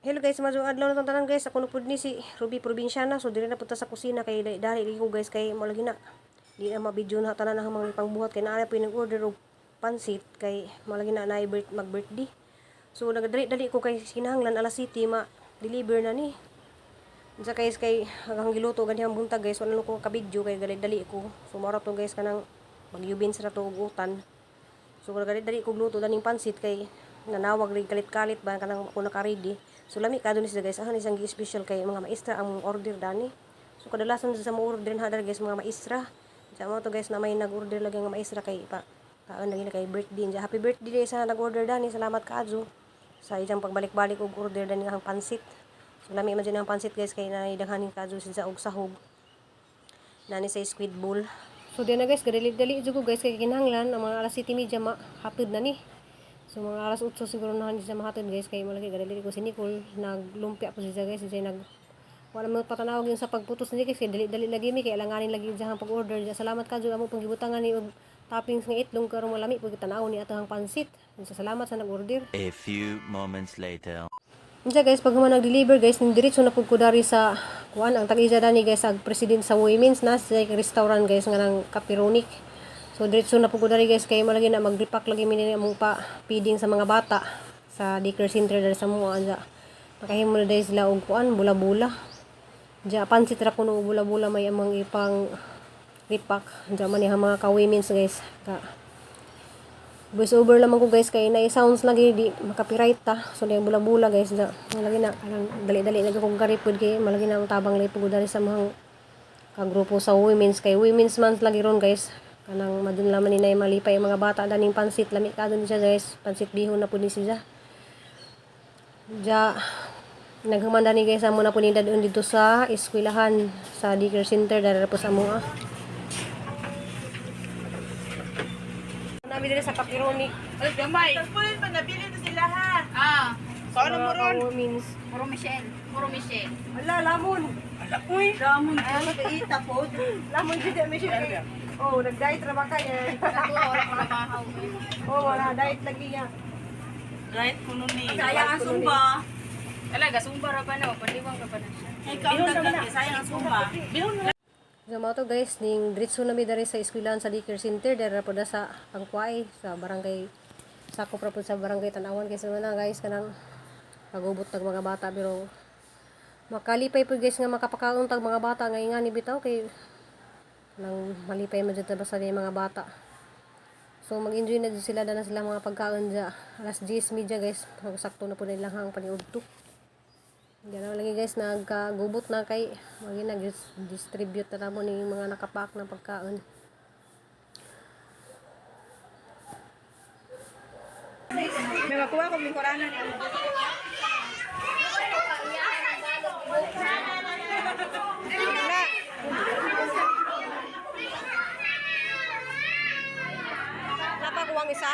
Hello guys, maayong adlaw na tanan guys. Ako na pud ni si Ruby Probinsyana. So diri na punta sa kusina kay dali dali ko guys, kay mo lagi na di na mabidyo na tanan ang mga pangbuhat kay naa po nag-order og pansit kay mo lagi na naay birth mag birthday. So nagadali dali ko kay kinahanglan alas 7 ma deliver na ni. Unsa guys, kay hanggang giluto ganihang buntag guys, wala ko ka-video kay dali dali ko. So mao ra to guys, kanang magyubins ra to og utan. So dali dali ko luto daning pansit kay nanawag rin kalit-kalit ba kanang ako naka-ready. So lami ka ni siya guys. Ah, isang special kay mga maestra ang order dani. So kadalasan sa mo order na guys, mga maestra. Sa mo to guys na may nag-order lagi nga maestra kay pa kaan lagi na kay birthday niya. Happy birthday day sa nag-order dani. Salamat kaadyo sa isang pagbalik-balik og order dani ang pansit. So lami man jud ang pansit guys, kay naay daghanin kaadyo siya og sahog. Nani sa squid ball. So di na guys, gadali-dali jud ko guys kay kinahanglan ang mga alas 7:30 ma hatod na ni. So mga alas 8 siguro na siya mahatod guys, kay malaki gadali ko. Si Nicole naglumpia po siya guys, siya nag wala mo patanawag yung sa pagputos niya guys, kay dali-dali lagi mi kay alanganin lagi siya ang pag-order. Salamat ka amo pong gibutangan ni og toppings nga itlog karon malami pud tanaw ni ato ang pansit. So, salamat sa nag-order. A few moments later. Unsa guys, pag human nag-deliver guys, ning diretso na pud ko dari sa kuan, ang tag-isa dani guys, ang president sa women's na sa restaurant guys nga nang Kapironik. So diretso na pud ko dari guys, kay malagi na mag-repack lagi mi ni among pa feeding sa mga bata sa daycare center dari sa mga anja. Nakahimo na dahil sila og kuan, bula-bula. Diya pansit ra kuno, bula-bula may amang ipang repack. Diya man ang mga ka-women's guys. Ka voice over lamang ko guys kay na sounds lagi, di makapiright ta. So di bula-bula guys da malagi na kanang dali-dali lagi kong garipod kay malagi na ang tabang lagi pud dari sa mga kagrupo sa women's kay Women's Month lagi ron guys, kanang madun laman ni nay malipay ang mga bata daning pansit. Lami ka dun siya guys, pansit bihon na pud ni siya. Ja naghuman ni guys, amo na pud ni dadon dito sa eskwelahan sa daycare center dara po sa amo ah. Nami diri sa Kapironi. Ay, gamay. Tapos pa nabili to sila ha. Ah, So ano mo ron? Women's. Puro Michelle. Puro Michelle. Wala, lamon. Uy, ramon ko kaita po. Lamon jud mi siya. Oh, nag-diet ra ba kay? Ako, wala ko nabahaw. Oh, wala diet lagi niya. Right kuno ni. Sayang ang sumba. Talaga, sumba ra ba na? Pandiwang ra ba na siya? Ikaw ang dagdag, sayang ang sumba. So mao to guys, ning diretso na mi diri sa eskwelahan sa daycare center diri ra pod na sa Pangkwai sa barangay, sakop ra pod sa barangay Tanawan kay sa na guys, kanang pagubot tag mga bata, pero makalipay pod guys nga makapakaon tag mga bata nga ingani bitaw kay nang malipay man jud ta basta ni mga bata. So mag-enjoy na jud sila, dana sila mga pagkaon dya. Alas 10:30 guys, sakto na po nila ang paniudto. Ganaw lagi guys, nagkagubot na kay magi nag-distribute na mo ni mga nakapak na pagkaon. May makuha ko lingkuranan ni. Napakuwang isa?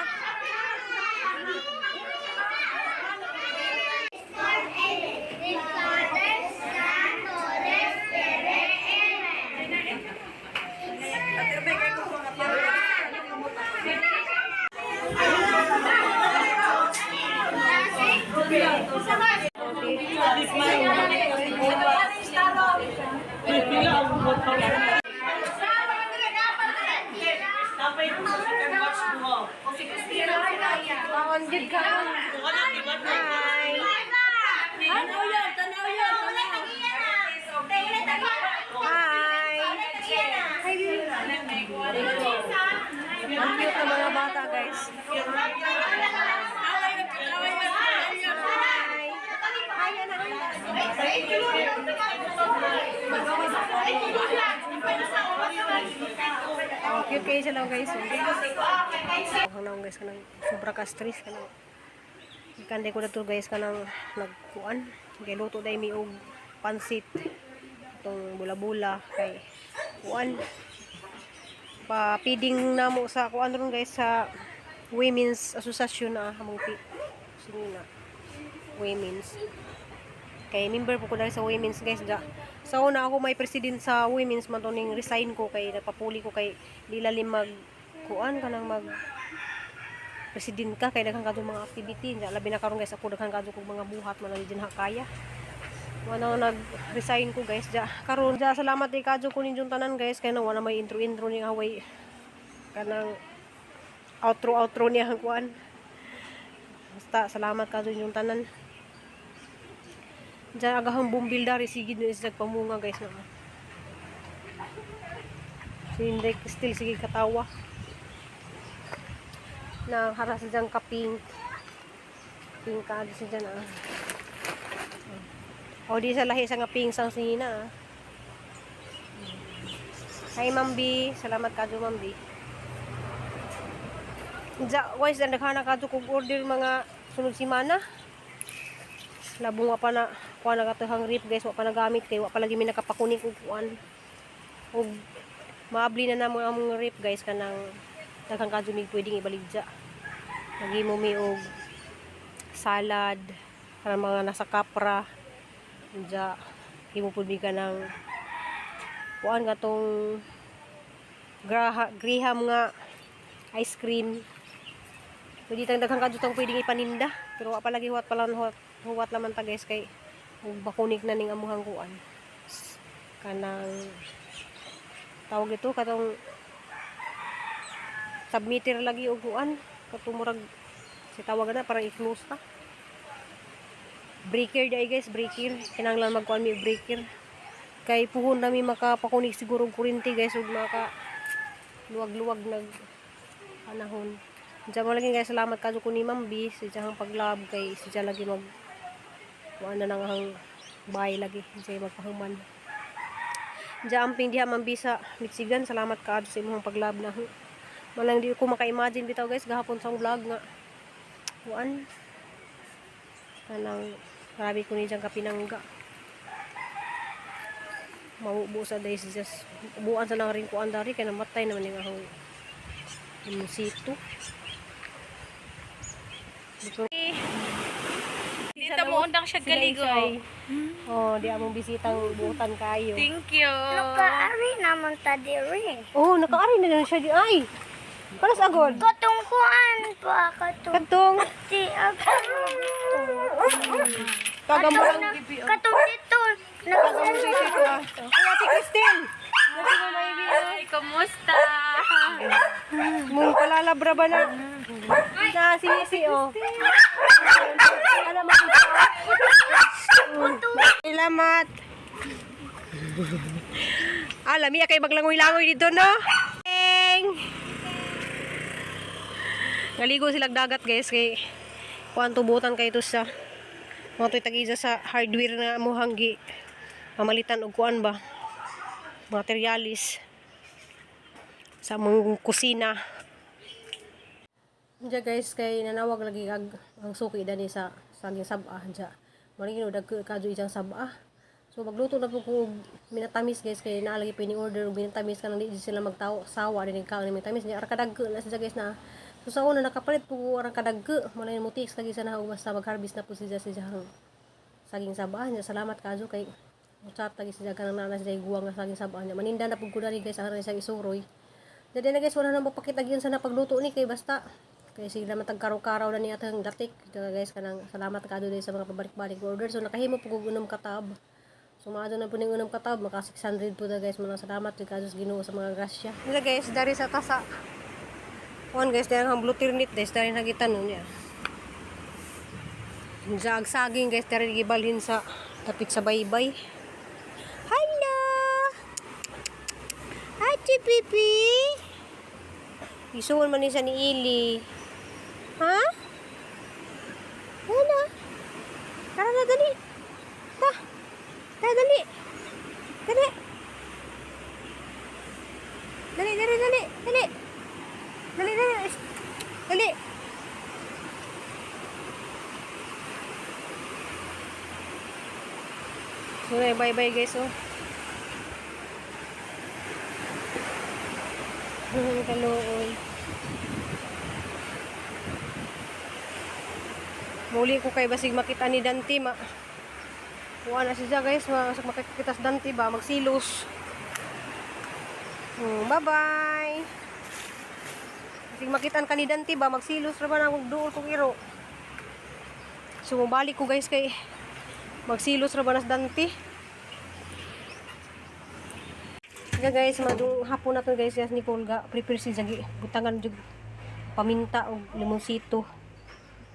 Kaon jud ka. Hi. Hi. Ang cute ng mga bata guys. Hi. Hi, anak. Oh, cute kayo sila guys. Oh, oh guys, kanang sobra ka stress kanang ikanday ko na to guys, kanang nagkuan kay luto dai mi og pansit itong bula-bula kay kuan pa feeding namo sa kuan ron guys, sa Women's Association na among pi sino na women's kay member po ko dahil sa women's guys da. Sa una ako may president sa women's man to, ning resign ko kay nagpapuli ko kay di lalim mag kuan kanang mag president ka kay daghan kadto mga activity. Nya labi na karon guys, ako daghan kadto kog mga buhat man lang din ha kaya. Wala na nag-resign ko guys ja. Karon ja, salamat kay kadto ko ninyong tanan guys kay na wala may intro-intro ni away kanang outro outro niya ang kuan. Basta salamat kadto ninyong tanan. Diyan agahang bumbil dari sigid na isdag pamunga guys na. Si Inday still sige katawa. Na haras dyan ka pink. Pink ka siya dyan ah. O di sa lahi sa nga pink sang singina ah. Hi Ma'am B, salamat kadyo Ma'am B. Diya, guys, ang daghana kadyo kog order mga sunod semana. Labong wa pa na kuan na katuhang rip guys, wa pa nagamit kay wa pa lagi mi nakapakunik og kuan. Og maabli na namo ang among rip guys kanang daghang kadyo mig pwedeng ibaligya. Naghimo mi og salad kanang mga nasa kapra. Diya himo pud mi kanang kuan katong graham nga ice cream. Pwede tang daghang kadyo tang pwedeng ipaninda. Pero wa pa lagi huwat pa lang huwat, huwat laman ta guys kay ug bakunik na ning amuhang kuan. Kanang tawag ito katong submitter lagi og kuan katong murag si tawag na parang i-close ta. Breaker dai guys, breaker. Kinahanglan magkuan mi og breaker. Kay puhon na mi makapakunik siguro og kuryente guys ug maka luwag-luwag nag panahon. Diyan mo lagi guys, salamat kadyo ko ni Ma'am B sa iyang paglab kay siya lagi mag kuan na nang ang bahay lagi siya magpahuman. Diyan amping diha Ma'am B sa Michigan, salamat kaadto sa imong paglab na. Malang di ko maka-imagine bitaw guys gahapon sa vlog nga kuan kanang grabe ko ni diyang kapinangga. Maubo sa days just buan sa lang rin kuan dari kay namatay naman ning ahong musito. Dito mo undang siya galigo. Oh, di among bisitang buutan kayo. Thank you. Nakaari naman ta diri. Oh, nakaari na lang siya di ay. Paras agod. Katong kuan pa katong Katong ti ako. kagamurang Katong dito dito ah. Ay, Ate Christine. Nasi mo may Ay, kumusta? Mong palalabra ba na? Na sisi oh. Ano mo? Salamat. Ah, lami kay maglangoy-langoy dito no. Eng. Naligo sila dagat guys kay kuan tubutan kay ito sa mga to'y tag-isa sa hardware na amuhang gi pamalitan og kuan ba materialis sa among kusina. Diya guys, kay nanawag lagi ag ang suki dani sa saging sab-ah diya. Marino dag kadyo isang sab-ah. So magluto na po ko og minatamis guys kay naa lagi pa ni order og minatamis kanang di sila magtawo sawa din kaon ni minatamis niya ara kadagko na siya guys na. So sa una nakapalit po ko arang kadagko mo na mutiks lagi sa na basta mag-harvest na po siya sa siyang saging sab-ah niya. Salamat kadyo kay chat lagi siya kanang naa na siya guwang nga saging sab-ah niya. Maninda na pud ko dali guys aron siya isuroy. Dali na guys, wala nang mapakita gyud sa napagluto ni kay basta kay sila man tagkaraw-karaw na niya atang datik. Dito guys, kanang salamat kadto din sa mga pabalik-balik order. So nakahimo po kog unom ka tab. So maadto na po ning unom ka tab, maka 600 po ta guys. Mga salamat kay kadto sa Ginoo sa mga grasya. Dito guys, dari sa tasa. Kuan guys, dari ang blue ternit guys, dari nagitan niya. Jag saging guys, dari gibalhin sa tapit sa baybay. Hello. Ate Pipi. Isuon man ni siya ni Ili. Ha? Wala. Tara na, dali. Ta. Ta, dali. Dali. Dali, dali, dali. Dali. Dali, dali. Dali. So, bye-bye guys, oh. Kaluoy. Muli ko kay basig makita ni Dante ma. Kuha na siya guys, ma makikita sa Dante ba magsilos. Bye-bye. Sig makitaan ka ni Dante ba magsilos ra ba na akong duol kong iro. So mobalik ko, guys, kay magsilos ra ba nas Dante. Kaya guys, madung hapon na to, guys, yes, Nicole ga prepare si jagi butangan jud paminta og limonsito.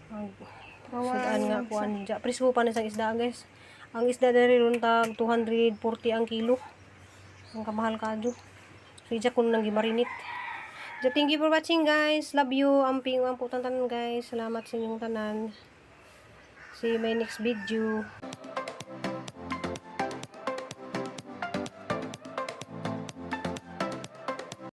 Ang sudaan nga kuan ja. Presko pa na sang isda, guys. Ang isda diri ron tag 240 ang kilo. Ang kamahal kadyo. So ija kuno nang gimarinate. So, thank you for watching, guys. Love you. Amping ampo tanan, guys. Salamat sa inyong tanan. See you my next video.